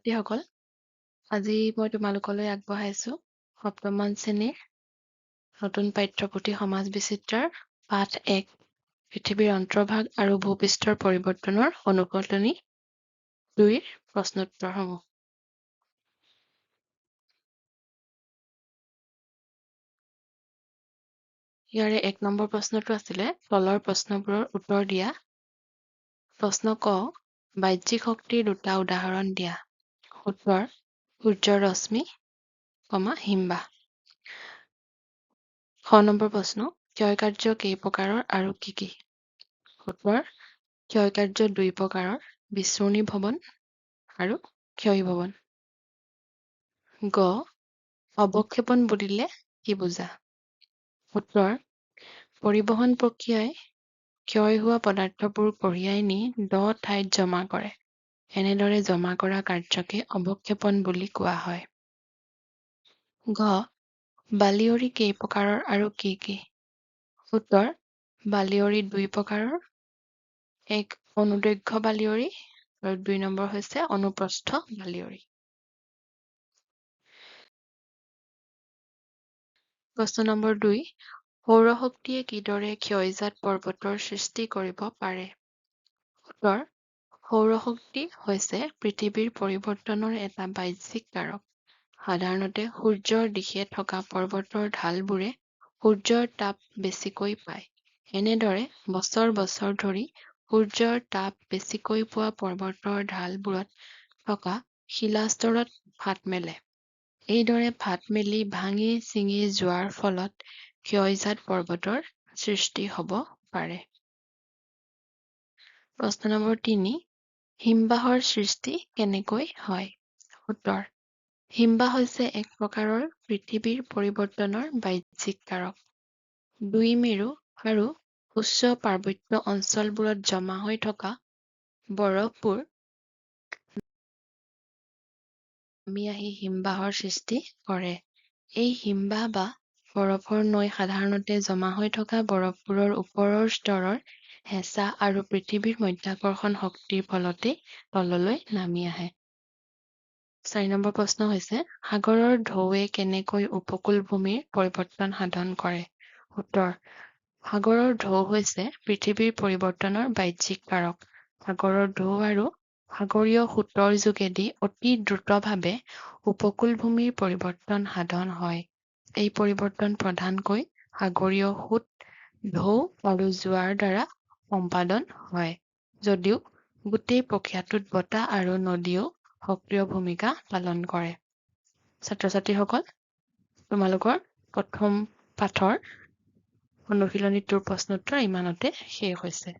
ছাত্ৰীসকল, আজি মই তোমালোকলৈ আগবঢ়াইছো সপ্তমমান শ্ৰেণীৰ নতুন পাঠ্যপুথি সমাজ বিচিত্ৰাৰ পাঠ 1, পৃথিৱীৰ অন্তৰ্ভাগ আৰু ভূপৃষ্ঠৰ পৰিৱৰ্তনৰ অনুশীলনী 2ৰ প্ৰশ্নোত্তৰসমূহ। ইয়াৰে 1 নম্বৰ প্ৰশ্নটো আছিলে তলৰ প্ৰশ্নবোৰৰ উত্তৰ দিয়া। প্ৰশ্ন ক, বাহ্যিক শক্তিৰ দুটা উদাহৰণ দিয়া। উত্তৰ, সূৰ্যৰ ৰশ্মি, হিমবাহ। খ নম্বৰ প্ৰশ্ন, ক্ষয়কাৰ্য কেই প্ৰকাৰৰ আৰু কি কি? উত্তৰ, ক্ষয়কাৰ্য 2 প্ৰকাৰৰ, বিচূৰ্ণীভৱন আৰু ক্ষয়ীভৱন। গ, অৱক্ষেপন বুলিলে কি বুজা? উত্তৰ, পৰিবহণ প্ৰক্ৰিয়াই ক্ষয় হোৱা পদাৰ্থবোৰ কঢ়িয়াই নি দ ঠাইত জমা কৰে। এনেদৰে জমা কৰা কাৰ্যকে অৱক্ষেপন বুলি কোৱা হয়। ঘ, বালিয়ৰি কেই প্ৰকাৰৰ আৰু কি কি? উত্তৰ, বালিয়ৰি 2 প্ৰকাৰৰ, 1 অনুদৈৰ্ঘ্য বালিয়ৰি আৰু 2 নম্বৰ হৈছে অনুপ্ৰস্থ বালিয়ৰি। প্ৰশ্ন নম্বৰ 2, সৌৰশক্তিয়ে কিদৰে ক্ষয়জাত পৰ্বতৰ সৃষ্টি কৰিব পাৰে? উত্তৰ, সৌৰশক্তি হৈছে পৃথিৱীৰ পৰিৱৰ্তনৰ এটা বাহ্যিক কাৰক। সাধাৰণতে সূৰ্যৰ দিশে থকা পৰ্বতৰ ঢালবোৰে সূৰ্যৰ তাপ বেছিকৈ পায়। এনেদৰে বছৰ বছৰ ধৰি সূৰ্যৰ তাপ বেছিকৈ পোৱা পৰ্বতৰ ঢালবোৰত থকা শিলাস্তৰত ফাট মেলে। এইদৰে ফাট মেলি ভাঙি ছিঙি যোৱাৰ ফলত ক্ষয়জাত পৰ্বতৰ সৃষ্টি হ'ব পাৰে। প্ৰশ্ন নম্বৰ 3, হিমবাহৰ সৃষ্টি কেনেকৈ হয়? উত্তৰ, হিমবাহ হৈছে এক প্ৰকাৰৰ পৃথিৱীৰ পৰিৱৰ্তনৰ বাহ্যিক কাৰক। 2 মেৰু আৰু উচ্চ পাৰ্বত্য অঞ্চলবোৰত জমা হৈ থকা বৰফবোৰ নামি আহি হিমবাহৰ সৃষ্টি কৰে। এই হিমবাহ বা বৰফৰ নৈ সাধাৰণতে জমা হৈ থকা বৰফবোৰৰ ওপৰৰ স্তৰৰ হেঁচা আৰু পৃথিৱীৰ মধ্যাকৰ্ষণ শক্তিৰ ফলতেই তললৈ নামি আহে। 4 নম্বৰ প্ৰশ্ন হৈছে, সাগৰৰ ঢৌৱে কেনেকৈ উপকূল ভূমিৰ পৰিৱৰ্তন সাধন কৰে? উত্তৰ, সাগৰৰ ঢৌ হৈছে পৃথিৱীৰ পৰিৱৰ্তনৰ বাহ্যিক কাৰক। সাগৰৰ ঢৌ আৰু সাগৰীয় সোঁতৰ যোগেদি অতি দ্ৰুতভাৱে উপকূল ভূমিৰ পৰিৱৰ্তন সাধন হয়। এই পৰিৱৰ্তন প্ৰধানকৈ সাগৰীয় সোঁত, ঢৌ আৰু জোৱাৰ দ্বাৰা সম্পাদন হয়, যদিও গোটেই প্ৰক্ৰিয়াটোত বতাহ আৰু নদীয়েও সক্ৰিয় ভূমিকা পালন কৰে। ছাত্ৰ-ছাত্ৰীসকল, তোমালোকৰ প্ৰথম পাঠৰ অনুশীলনীটোৰ প্ৰশ্নোত্তৰ ইমানতে শেষ হৈছে।